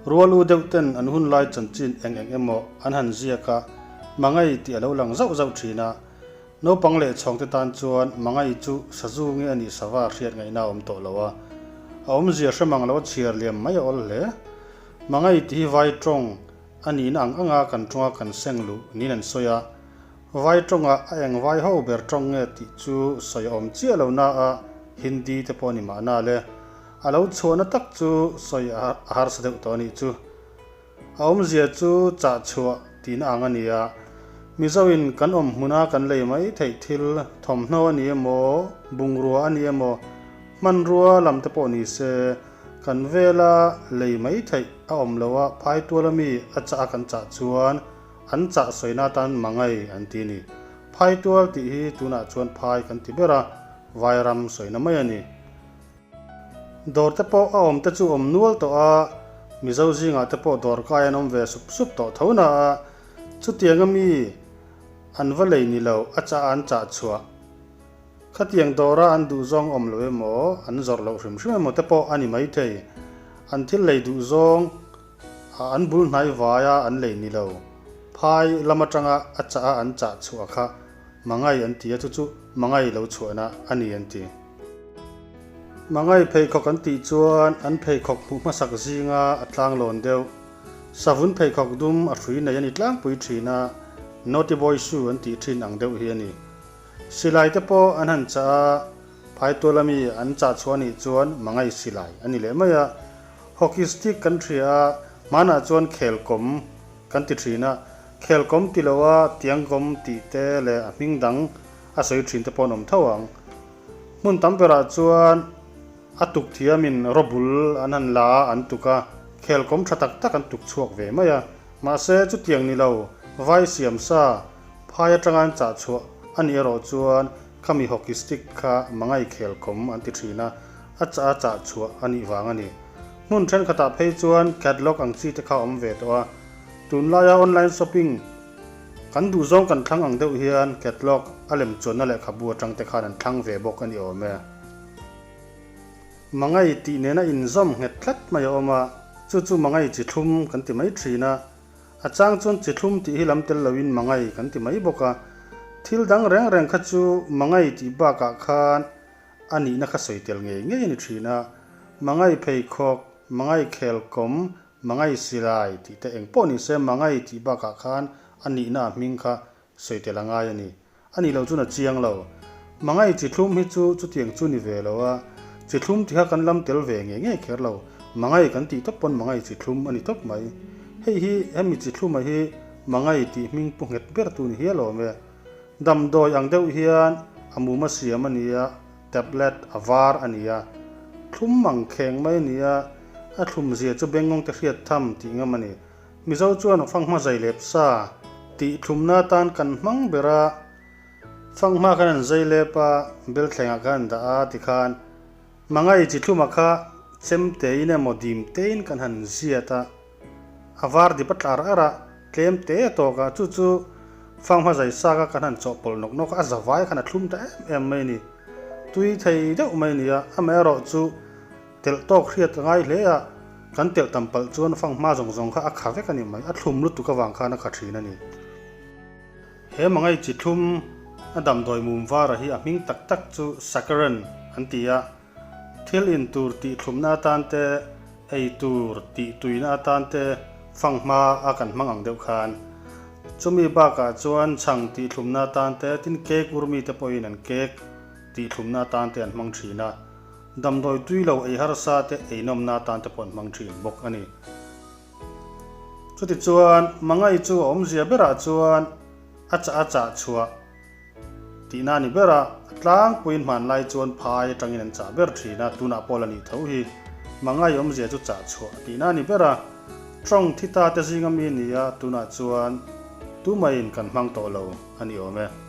Rual u deuh ten an hun lai chanchin eng eng emaw an han ziak a, Mangai tih a lo lang zauh zauh thin a. Naupang leh chhawngte tan chuan Mangai chu sazu nge a nih sava hriat ngaihna a awm tawh lo a, a awmzia hre mang lo a chhiar liam mai a awl hle. Mangai tih hi vai tawng a nihna ang anga kan tawnga kan seng luh niin an sawi a, Vai tawngah a eng vai ho ber tawng nge tih chu sawi a awm chiah lo na a, Hindi te pawh a ni mahna le. A lo chhuahna tak chu sawi a harsa deuh tawh a nih chu. A awmzia chu chah chhuah tihna ang a ni a, Mizoin kan awm hmuna kan lei mai theih thil, thawmhnaw a ni emaw, bungrua a ni emaw, hmanrua lam te pawh ni se, kan vela lei mai theih a awm lo a, phaituala mi a chah a kan chah chuan an chah sawina atan mangai an ti a ni. Phaitual tih hi tunah chuan phai kan ti ber a, vairam sawina mai a ni. Dawr te pawh a awm te chu awm nual tawh a, Mizo zingah te pawh dawr kai an awm ve sup sup tawh tho na a, chutiang a mi an va lei ni lo a chah an chah chhuah. Khatiang dawra an duh zawng awm lo emaw, an zawrh loh hrim hrim emaw te pawh a ni maithei. An thil lei duh zawng an bul hnai vaia an lei ni lo. Phai lam atanga a chah a an chah chhuah kha Mangai an ti a, chu chu Mangai lo chhuahna a ni an ti. Mangai pheikhawk an tih chuan an pheikhawk hmuh hmasak zinga a tlanglawn deuh. Savun pheikhawk dum a hrui nei a ni tlangpui thin a, Naughty boy shoe an tih thin ang deuh hi a ni. Silai te pawh an han chah a, Phaituala mi an chah chhuah anih chuan Mangai silai a ni leh mai a. Hockey stick kan hria a, hmanah chuan khelkawm kan ti thin a, khelkawm ti loa tiangkawm tih te leh a hming dang a sawi thin te pawh an awm tho ang. Hmun tam berah chuan a tuk thiamin rawbul an han la a, an tuk a, khelkawm tha tak tak an tuk chhuak ve mai a. Mahse, chutiang ni lo, vai siam sa phai atanga an chah chhuah a nih erawh chuan khami hockey stick kha mangai khelkawm an ti thin a, a chah a chah chhuah a nih vang a ni. Hmun thenkhatah phei chuan catalog ang chi te kha a awm ve tawh a, tunlaia online shopping Kan duhzawng kan thlang ang deuh hian catalog a lem chuanna lehkhabu atang te khan an thlang ve bawk a ni awm e. Mangai tih nena inzawm nghet tlat mai a awm a, chu chu mangai chi thlum kan ti mai thin a. A chang chuan chi thlum tih hi lam tel loin mangai kan ti mai bawk a. Thil dang reng reng kha chu mangai tih bakah khan a nihna kha sawi tel ngei ngei a ni thin a. Mangai pheikhawk, mangai khelkawm, Mangai silai tih te eng pawh ni se Mangai tih bakah khan a nihna a hming kha sawi tel a ngai a ni. A nih loh chuan a chiang lo. Mangai chi thlum hi chu chutiang chu ni ve lo a, chi thlum ti kha kan lam tel ve ngei ngei kher lo. Mangai kan tih tawp pawn Mangai chi thlum a ni tawp mai. Hei hi hemi chi thluma hi Mangai tih hming pu nghet ber tu ni hial awm e. Damdawi ang deuh hian a muma siam a ni a, tablet a var a ni a, thlum mang kheng mai a ni a, a thlum zia chu bengngawng te hriat tham tih ngam a ni. Mizo chuan fanghma zai lep sa tih thlumna atan kan hmang ber a, fanghma khan an zai lep a, belthlengah khan an dah a tikhan Mangai chi thluma kha chem tein emaw dim tein kan han ziat a, A var dip a tlar ar a, tlem te a tawk a, chu chu fanghma zai sak a kan han chawhpawlh nawk nawk a, a zavai khan a thlum ta em em mai a ni. Tui thei deuh mai a ni a, amaherawh chu telh tawk hriat a ngai hle a, kan telh tam palh chuan fanghma zawng zawng kha a kha vek a ni mai, a thlum lutuk avang khan a kha thin a ni. He mangai chi thlum a damdawi mum vara hi a hming tak tak chu Saccharin an ti a, Thil in tur tih thlumna atan te, ei tur tih tuina atan te fanghma a kan hmang ang deuh khan. Chumi bakah chuan chhang tih thlumna atan te, tin cake urmi te pawhin an cake tih thlumna atan te an hmang thin a. Damdawi tui lo ei harsa te ei nawmna atan te pawh an hmang thin bawk a ni. Chutichuan, Mangai chu a awmzia berah chuan a chah a chah chhuah. Tihna a ni ber a, a tlangpuiin hmanlai chuan phai atangin an chah ber thin a, tunah pawh la nih tho hi. Mangai awmzia chu chah chhuah tihna a ni ber a, tawng thi ta te zinga mi a ni a, tunah chuan tumaiin kan hmang tawh lo a ni awm e.